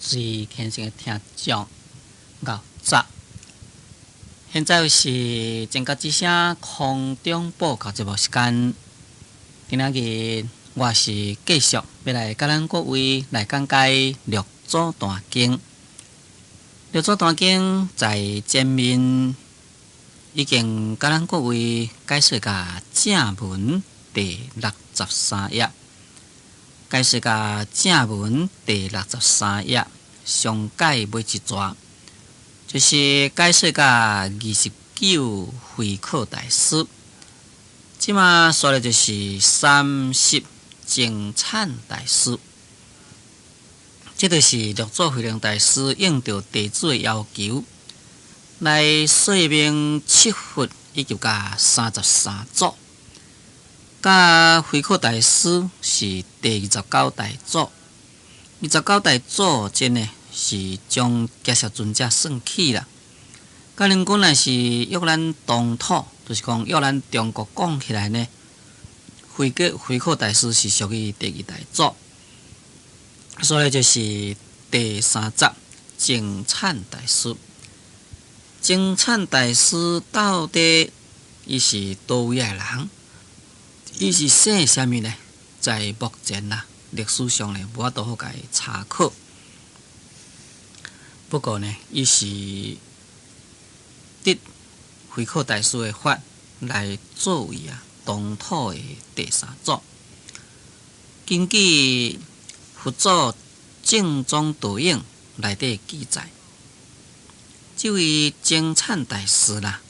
最虔誠的聽眾，𠢕早。現在是正覺之聲空中報告節目時間。今仔日我是繼續欲來佮咱各位來講解六祖壇經。六祖壇經在前面已經佮咱各位解說到正文第六十三頁，解說到正文第六十三頁，上解尾一段，就是解說到29慧可大師。這馬紲來就是30淨燦大師。這就是六祖慧能大師應著弟子的要求，來說明七佛以及佮33祖。佮慧可大師是第二十九代祖，二十九代祖真呢是將迦葉尊者算起啦。假如講若是約咱東土，就是講約咱中國講起來呢，慧可大師是屬於第二代祖，所以就是第三十淨燦大師。淨燦大師到底伊是佗位的人？伊是姓啥物呢？在目前啦，歷史上呢，無法度好共伊查考。不過呢，伊是得慧可大師的法來作為啊東土的第三祖。根據佛祖正宗道影內底記載，這位淨燦大師啦，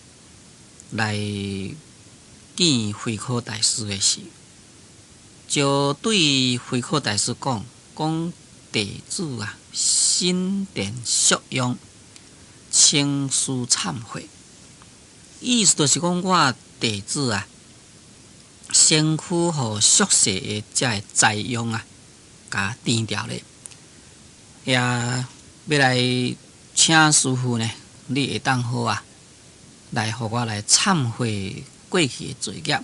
來見慧可大師的時，就對慧可大師講：講弟子啊，身電宿養，請師懺悔。意思就是講，我弟子啊，身軀予宿世的這个災殃啊，共纏牢咧，也欲來請師父呢，你會當好啊，來予我來懺悔過去的罪業。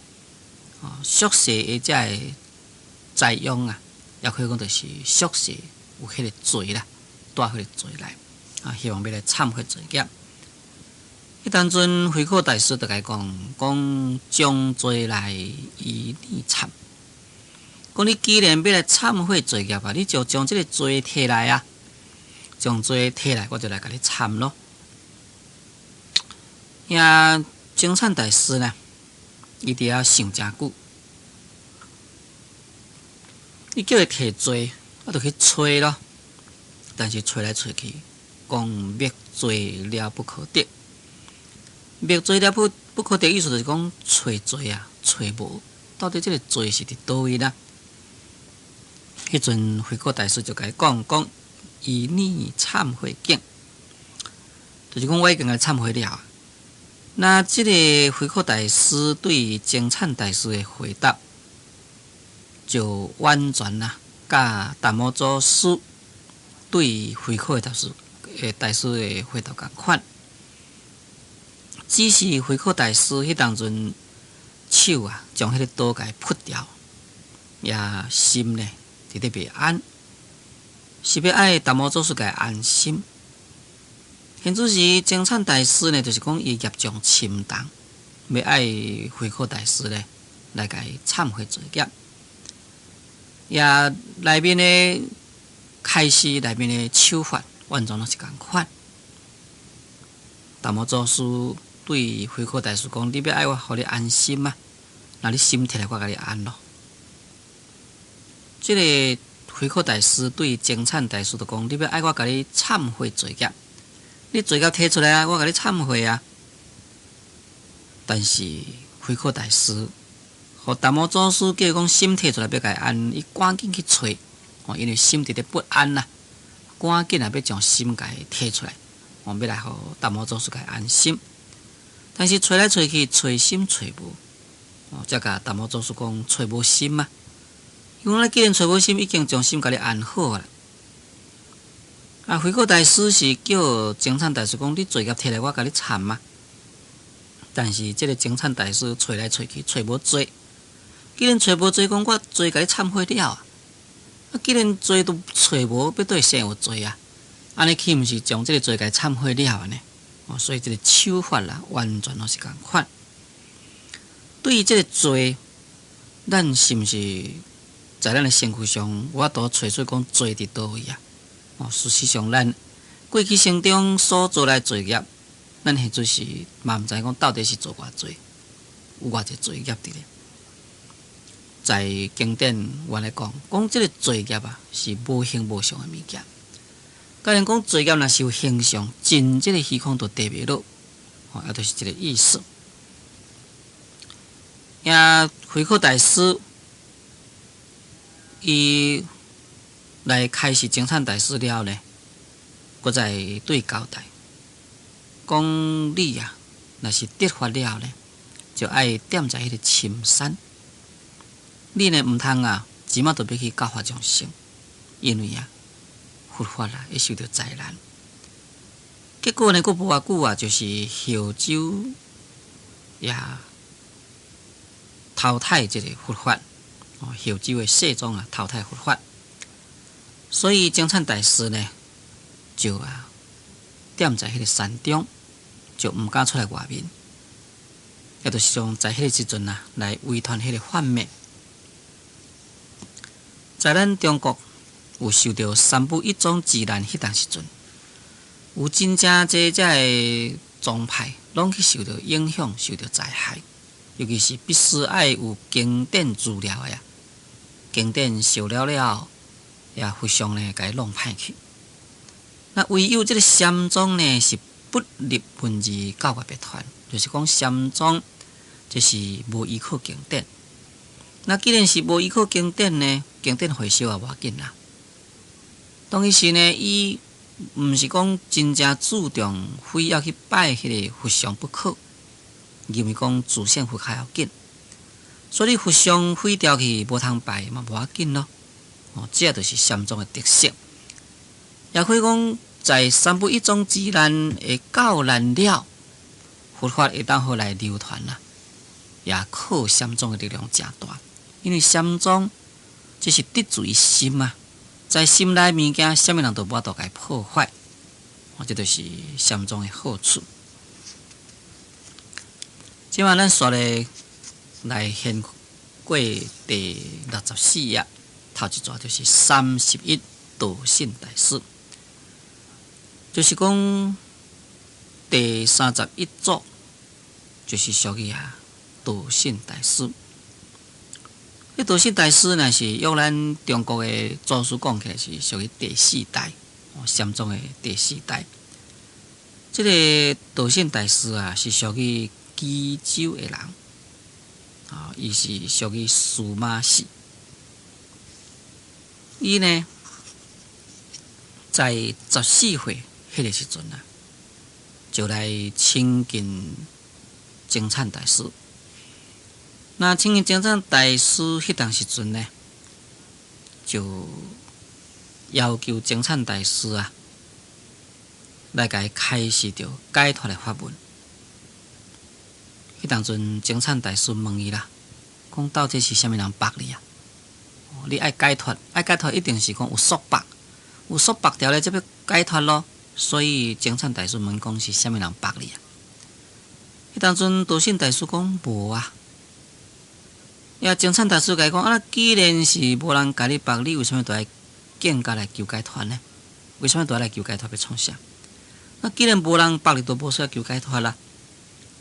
宿世的這个災殃啊，也可以講就是宿世有彼個罪啦，帶彼個罪來啊，希望欲來懺悔罪業。彼當陣慧可大師就共伊講，講將罪來依你懺。講你既然欲來懺悔罪業啊，你就將這个罪提來啊，將罪提來，我就來共你懺咯。遐淨燦大師呢，伊佇遐想誠久，你叫伊提罪，我就去揣咯。但是揣來揣去，講覓罪了不可得。覓罪了不可得，意思就是講揣罪啊，揣無，到底這个罪是佇佗位呢？彼陣慧可大師就共伊講，講依你懺悔境，就是講我已經共懺悔了。那這個慧可大師對淨燦大師的回答，就完全啊，佮達摩祖師對慧可大師的回答仝款。只是慧可大師彼當陣手啊，將彼个刀共撲掉，也心呢佇咧袂安，是欲愛達摩祖師共伊安心。現此時淨燦大師呢，就是講伊業障深重，欲愛慧可大師呢來共伊懺悔罪業。也內面的開示，內面的手法，完全攏是仝款。達摩祖師對慧可大師講：你欲愛我予你安心嗎？那你心提來，我共你安咯。這個慧可大師對淨燦大師就講：你欲愛我共你懺悔罪業，你罪業提出來啊，我共你懺悔啊。但是慧可大師，予達摩祖師叫伊講心提出來欲共伊安，伊趕緊去揣，哦，因為心佇咧不安啦，趕緊啊欲將心共伊提出來，哦，欲來予達摩祖師共伊安心。但是揣來揣去，揣心揣無，哦，才共達摩祖師講揣無心啊。因為既然揣無心，已經將心共你安好啦。啊，慧可大師是叫淨燦大師講，你罪業提來，我共你懺啊。但是這个淨燦大師揣來揣去，揣無罪。既然揣無罪，講我罪共你懺悔了啊。啊，既然罪都揣無，欲佗會生有罪啊？按呢豈毋是將這个罪共懺悔了呢？哦，所以這个手法啦，完全攏是仝款。對於這个罪，咱是毋是在咱的身軀上有法度揣出講罪佇佗位啊？哦，事實上，咱過去生中所做來罪業，咱彼陣時嘛毋知講到底是做偌濟，有偌濟罪業佇咧。在經典原來講，講這个罪業啊是無形無相的物件。假如講罪業若是有形象，進這个虛空就地袂落，吼，也就是這个意思。也慧可大師伊來開示僧璨大師了後呢，閣再對交代，講你啊，若是得法了後呢，就愛踮在彼个深山。你呢毋通啊，這馬就欲去教化眾生，因為啊，佛法啊會受著災難。結果呢，閣無偌久啊，就是後周也淘汰這个佛法，哦，後周的世宗啊淘汰佛法，所以僧璨大師呢，就啊踮在彼个山中，就毋敢出來外面，也就是講在彼个時陣啊，來遺傳彼个法脈。在咱中國有受著三武一宗之難彼當時陣，有真正濟遮个宗派攏去受著影響，受著災害。尤其是必須愛有經典資料的啊，經典燒了了，也佛像呢共伊弄歹去。那唯有這个禪宗呢，是不立文字教會別傳，就是講禪宗這是無依靠經典。那既然是無依靠經典呢，經典火燒也無要緊啦。當彼時呢，伊毋是講真正注重非要去拜彼个佛像不可，認為講自性佛較要緊，所以佛像毀掉去無通拜嘛無要緊咯。哦，這就是禪宗的特色。也可以講，在三武一宗之難的教難了，佛法會當好來流傳啦，也靠禪宗的力量誠大。因為禪宗這是得自於心啊，在心內物件，啥物人都無法度共伊破壞。哦，這就是禪宗的好處。這馬咱煞咧來掀過第64頁，頭一逝就是31道信大師，就是講第31祖，就是屬於啊道信大師。這道信大師呢，是用咱中國的祖師講起來，是屬於第四代，禪宗的第四代。這个道信大師啊，是屬於岐州的人，啊，伊是屬於司馬氏。伊呢，在14歲彼个時陣啊，就來親近僧璨大師。那親近僧璨大師彼當時陣呢，就要求僧璨大師啊，來共伊開示著解脫的法門。彼當陣僧璨大師問伊啦，講到底是啥物人縛你啊？你愛解脫，愛解脫一定是講有束縛，有束縛著咧，才欲解脫咯。所以僧璨大師問講是啥物人縛你啊？彼當陣道信大師講無啊。也僧璨大師共伊講啊，既然是無人共你縛，你為啥物都愛更加來求解脫呢？為啥物都愛來求解脫欲創啥？那既然無人縛你，就無需要求解脫啦。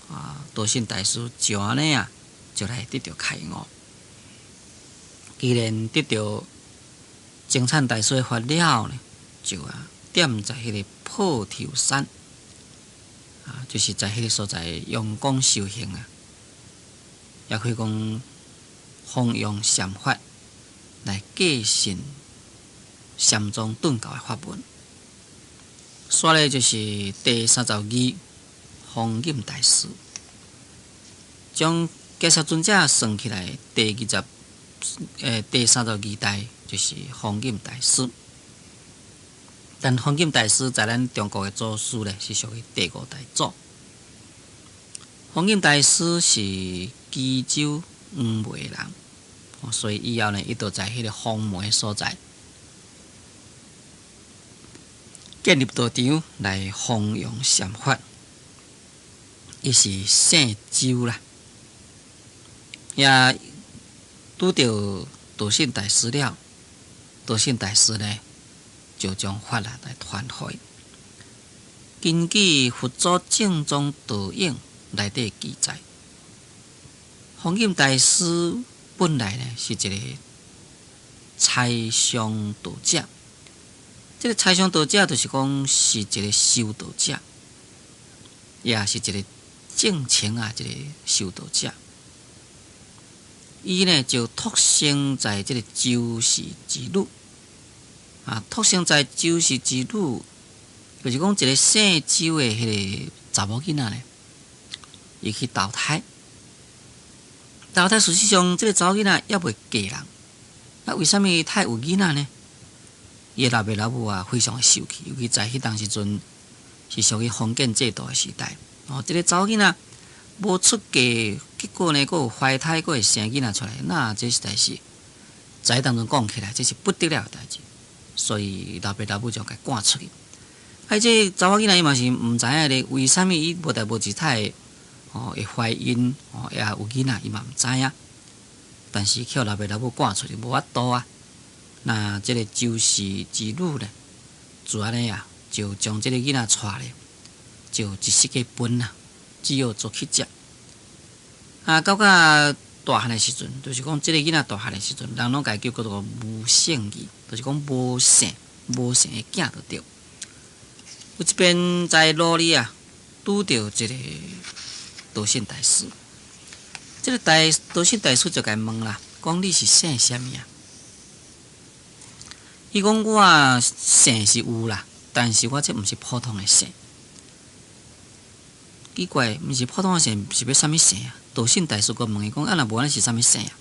啊，道信大師就按呢啊，就來得著開悟。既然得著僧璨大師的法了呢，就啊踮在彼个破頭山，啊，就是在彼个所在用功修行啊，也可以講弘揚禪法，來繼承禪宗頓教的法門。煞咧就是第32弘忍大師，將迦葉尊者算起來，第32代就是弘忍大師。但弘忍大師在咱中國的祖師咧，是屬於第五代祖。弘忍大師是岐州黃梅人，所以以後呢，伊就在彼个黃梅所在。建立道場來弘揚禪法，伊是姓周啦，也拄著道信大師了，道信大師呢就將法啊來傳予伊。根據佛祖正宗道影內底記載，弘忍大師本來呢是一個差上道者。這個差上道者就是講是一個修道者，也是一個正情啊，一個修道者。伊呢就託生在這個周氏之女，啊，託生在周氏之女，就是講一個姓周的彼個查某囡仔呢，伊去投胎。投胎事實上，這個查某囡仔猶未嫁人，啊，為啥物胎有囡仔呢？伊的老爸老母啊，非常的受氣，尤其在彼當時陣是屬於封建制度的時代。哦，這個查某囡仔無出嫁，結果呢，閣有懷胎，閣會生囡仔出來，那這實在是在當中講起來，這是不得了的代誌。所以老爸老母就共趕出去。啊，這查某囡仔伊嘛是毋知影咧，為啥物伊無代無誌會哦會懷孕哦，也有囡仔，伊嘛毋知影。但是予老爸老母趕出去，無法度啊。那這個周氏之女呢，就按呢啊，就將這個囡仔帶咧，就一時去分啊，只好做乞食。啊，到較大漢的時陣，就是講這個囡仔大漢的時陣，人攏共伊叫做無姓兒，就是講無姓無姓的囝就對。有一遍在路裡啊，拄著一個道信大師，這個大道信大師就共伊問啦，講你是姓啥物啊？伊講我姓是有啦，但是我這毋是普通的姓。奇怪，毋是普通的姓，是欲啥物姓啊？道信大師閣問伊講，啊，若無按呢是啥物姓啊？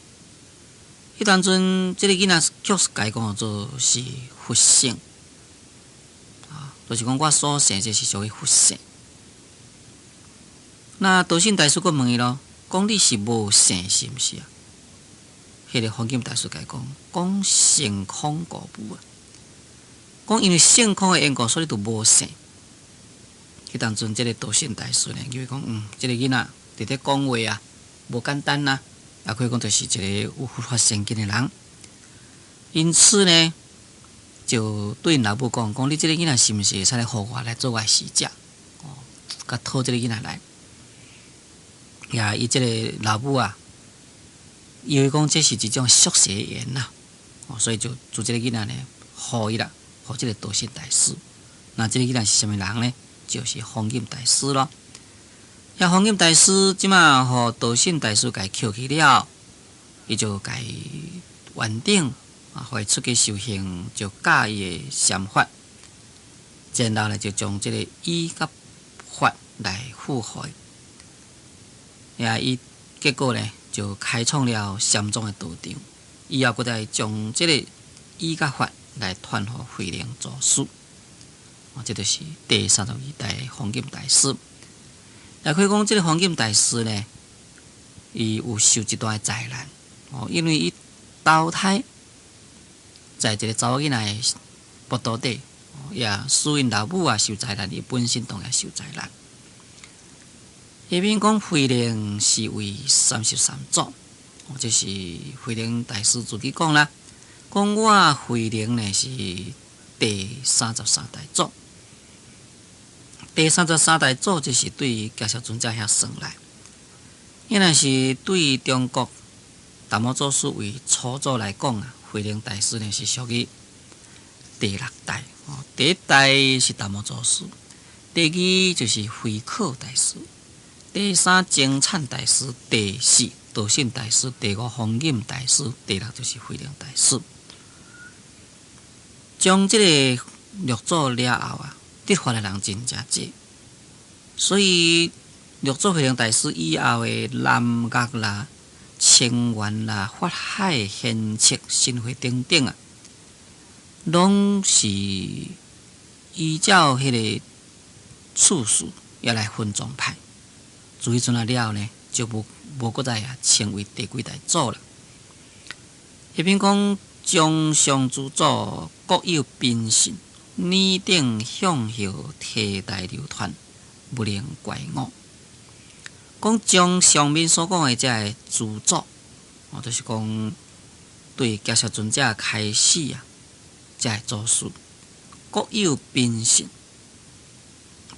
彼當陣，這個囡仔卻是共伊講做是佛姓，啊，就是講我所姓這是屬於佛姓。那道信大師閣問伊囉，講你是無姓是毋是啊？彼個弘忍大師共伊講，講性空故無啊，講因為性空的緣故，所以就無姓。彼當陣，這個道信大師呢，就會講，嗯，這個囡仔佇咧講話啊，無簡單啦，也可以講就是一個有佛法善根的人。因此呢，就對𪜶老母講，講你這個囡仔是毋是會使來予我來做我的侍者？哦，共討這個囡仔來。呀，伊這個老母啊，因為講這是一種宿世緣啦，哦，所以就將這個囡仔呢，予伊啦，予這個道信大師。那這個囡仔是啥物人呢？就是弘忍大師囉。遐弘忍大師這馬予道信大師共伊抾去了，伊就共伊圓頂啊，予伊出去修行，就教伊的禪法，然後呢，就將這個衣佮法來付予伊。呀，伊結果呢，就開創了禪宗的道場，以後閣再將這個衣佮法來傳予慧能祖師。哦，這就是第三十二代弘忍大師。也可以講，這個弘忍大師呢，伊有受一大災難。哦，因為伊投胎在一個查某囡仔的腹肚底，也使𪜶老母也受災難，伊本身當然受災難。下面講慧能是為三十三祖，哦，這是慧能大師自己講啦。講我慧能呢是第三十三代祖。第三十三代祖就是對迦葉尊者遐算來，伊若是對中國達摩祖師為初祖來講啊，慧能大師呢是屬於第六代。哦，第一代是達摩祖師，第二就是慧可大師，第三僧璨大師，第四道信大師，第五弘忍大師，第六就是慧能大師。將這個六祖了後啊，得法的人真正濟，所以六祖慧能大師以後的南岳啦、清源啦、法海、賢策、神會等等啊，攏是依照彼個次序也來分宗派。自彼陣仔了後呢，就無無閣再啊稱為第幾代祖啦。彼邊講，將上諸祖各有秉性，爾等向後替代流傳，無能乖誤。講將上面所講的這个諸祖，哦，就是講對迦葉尊者開示啊，這个祖師各有秉性。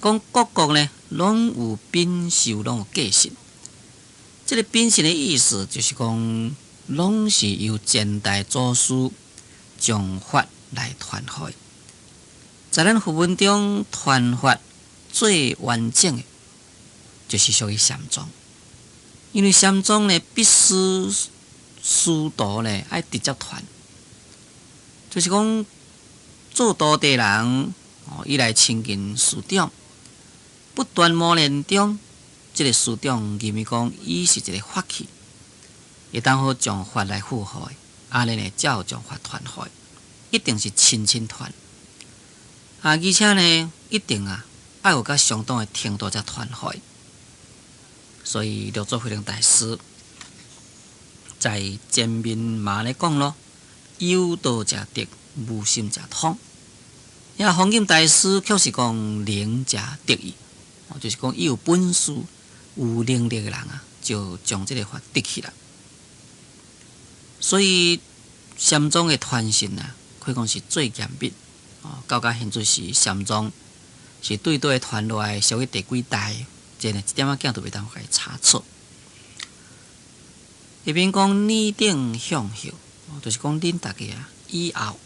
講各國呢，攏有秉受，攏有個性。這个秉性的意思，就是講攏是由前代祖師將法來傳予。在咱佛門中傳法最完整的，就是屬於禪宗。因為禪宗呢，必須師徒呢愛直接傳，就是講做徒弟人哦，伊來親近師長，不斷磨練中，這个師長認為講伊是一个法器，會當好將法來付予，按呢呢才有將法傳予，一定是親親傳。啊，而且呢，一定啊，愛有較相當的程度才傳予。所以六祖慧能大師在前面嘛咧講咯，有道者得，無心者通。遐弘景大師卻是講能者得矣，就是講伊有本事、有能力的人啊，就將這个法得去啦。所以禪宗的傳承啊，可以講是最嚴密。哦，到甲現在是禪宗是對對傳落來，屬於第幾代，這呢一點仔囝都袂當共伊差錯。下面講爾等向後，就是講恁大家啊，以後，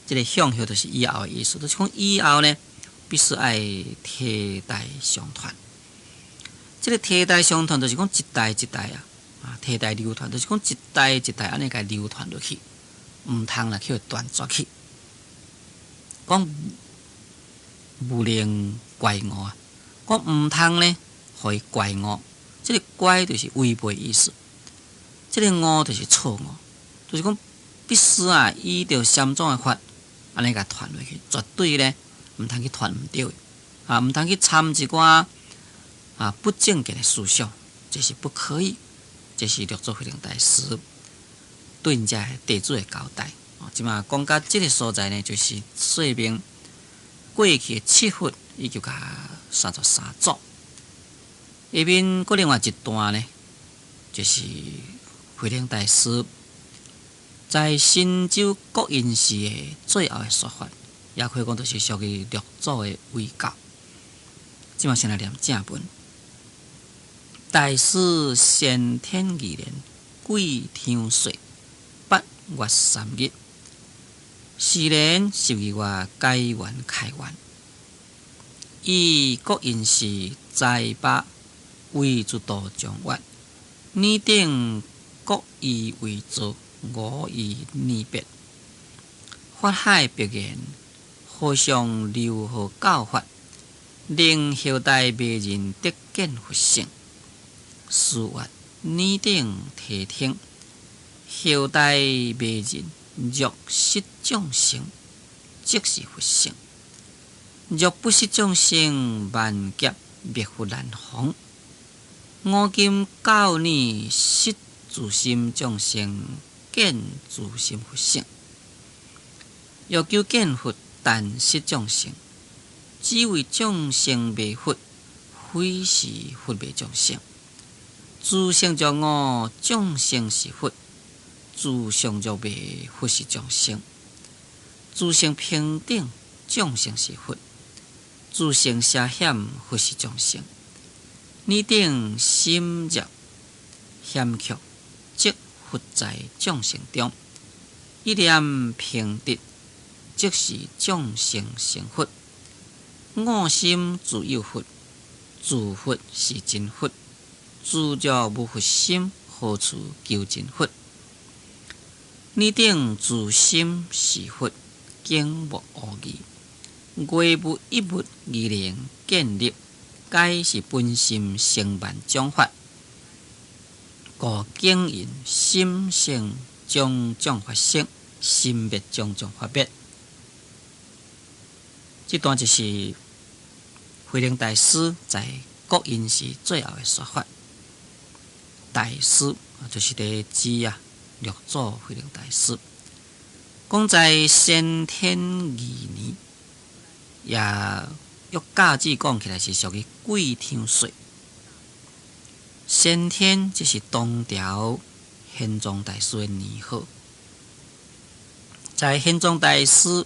這个向後就是以後的意思，就是講以後呢，必須愛替代相傳。這个替代相傳就是講一代一代啊，啊，替代流傳，就是講一代一代按呢共流傳落去。毋通來去斷絕去，講無能乖誤啊！講毋通呢，予伊乖誤。這个乖就是違背意思，這个誤就是錯誤，就是講必須啊，依著禪宗的法，按呢共傳落去，絕對呢毋通去傳毋對的，啊，毋通去摻一寡啊不正見的思想，這是不可以。這是六祖慧能大師對𪜶遮弟子的交代。哦，這馬講到這个所在呢，就是說明過去的七佛以及共33祖。下面閣另外一段呢，就是慧能大師在神州國印寺的最後的說法，也可以講就是屬於六祖的遺教。這馬先來念正文。大師先天二年，癸丑歲8月3日，是年12月改元開元，以國印寺齋巴為諸道長曰：爾等各以為造，我以爾別。法海別言，和尚留何教法，令後代迷人得見佛性。師曰：爾等諦聽，後代迷人若識眾生，即是佛性；若不識眾生，萬劫滅佛難逢。我今教你識自心眾生，見自心佛性。欲求見佛，但識眾生，只為眾生迷佛，非是佛迷眾生。自性著悟，眾生是佛；自性著迷，佛是眾生。自性平等，眾生是佛；自性邪險，佛是眾生。爾等心入險卻，即佛在眾生中；一念平直，即是眾生成佛。我心自有佛，自佛是真佛。自著無佛心，何處求真佛？爾等自心是佛，竟莫悟義。外無一物而能建立，皆是本心成萬種法。故經云心生種種法生，心滅種種法滅。這段就是慧能大師在國印寺最後的說法。大師就是佇指啊，六祖慧能大師。講在先天二年，也約甲子講起來是屬於癸丑歲。先天這是唐朝玄奘大師的年號，在玄奘大師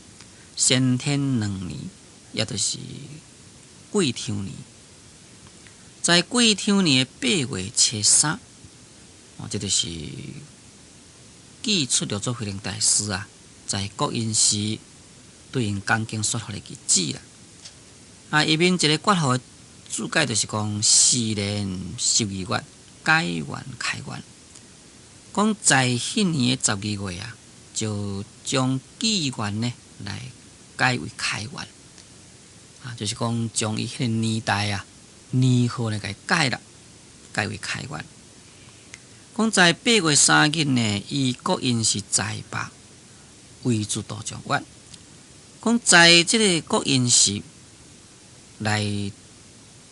先天兩年，也就是癸丑年，在癸丑年的八月初三，哦，這就是記出六祖慧能大師啊，在國音寺對𪜶講經說法的日子啦。啊，伊面一个括號的注解就是講，是年十二月改元開元，講在彼年的十二月啊，就將紀元呢來改為開元，啊，就是講將伊彼个年代啊年號呢共改啦，改為開元。講在8月3日呢，伊國音寺齋罷圍住道場院。講在這个國音寺來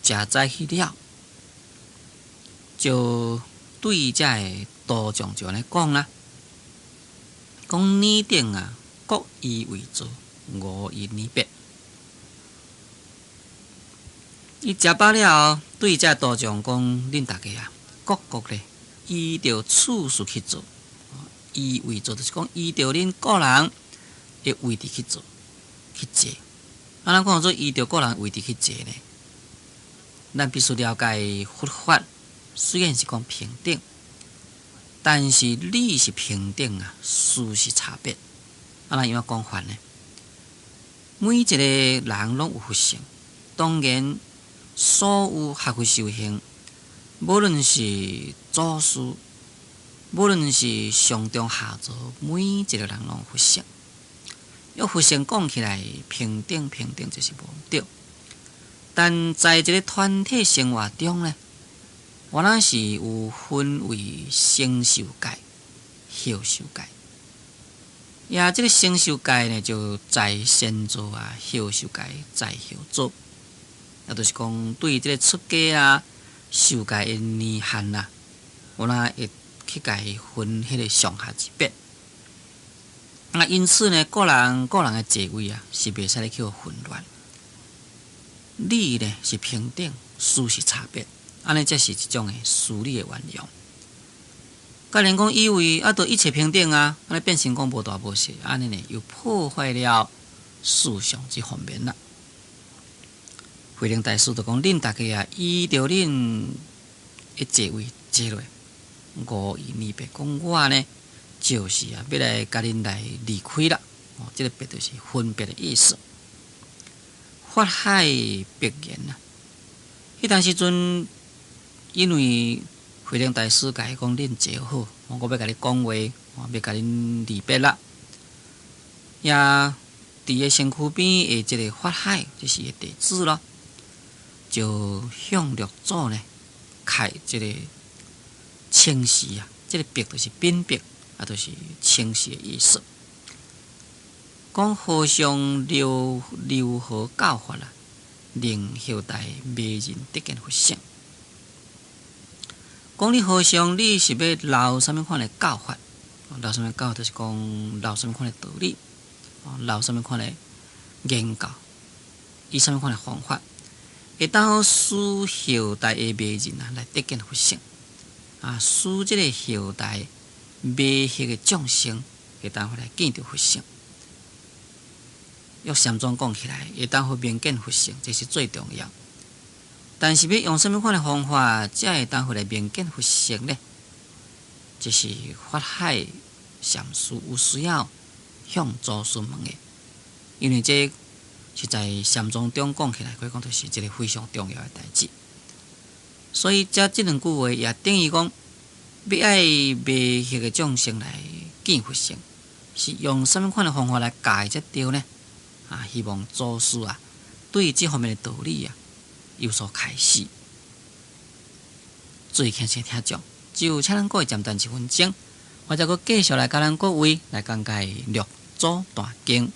食早去了，就對這个道場就按呢講啦。講爾等啊，各依位座，吾依爾別。伊食飽了後，對這道場講：恁大家啊，各各咧依著次序去做，依位座就是講依著恁個人的位置去做去坐。啊，咱講做依著個人位置去坐呢，咱必須了解佛法雖然是講平等，但是理是平等啊，事是差別。啊，咱怎樣講法呢？每一個人攏有佛性，當然所有學佛修行，無論是祖師，無論是上中下座，每一個人攏有佛性。用佛性講起來，平等平等就是無毋對。但在這個團體生活中呢，原來是有分為先受戒、後受戒。也這個先受戒呢，就在先座啊；後受戒在後座。也就是講，對這個出家啊、受戒的年限啊，有哪會去共伊分彼个上下之別。啊，因此呢，個人個人的座位啊，是袂使咧去予混亂。理呢是平等，事是差別，按呢才是一種的事理的運用。甲人講以為啊，都一切平等啊，按呢變成講無大無小，按呢呢又破壞了事相這方面啦。慧能大師就講：恁大家啊，依著恁的座位坐落，吾依爾別講我呢，就是啊，欲來共恁來離開啦。哦，這个別就是分別的意思。法海白言啊，彼當時陣，因為慧能大師共伊講，恁坐好，我欲共你講話，我欲共恁離別啦。也佇个身軀邊的這个法海，就是伊的弟子咯，就向六祖呢開這个請示啊，這个白就是稟白，啊，就是請示的意思。講和尚留如何教法啊，令後代迷人得見佛性。講你和尚，你是欲留啥物款的教法？留啥物教法，就是講留啥物款的道理，留啥物款的言教，以啥物款的方法，會當好使後代的迷人啊來得見佛性，啊，使這个後代迷惑的眾生會當好來見著佛性。用禪宗講起來，會當好明見佛性，這是最重要。但是欲用啥物款的方法，才會當好來明見佛性呢？這是法海禪師有需要向祖師問的，因為這是在禪宗中講起來，可以講就是一個非常重要的代誌。所以，這兩句話也等於講，欲愛迷惑的眾生來見佛性，是用啥物款的方法來教伊才對呢？啊，希望祖師啊，對這方面的道理啊有所開示。注意聽先聽眾，就請咱各位暫等一分鐘，我再閣繼續來共咱各位來講解《六祖壇經》。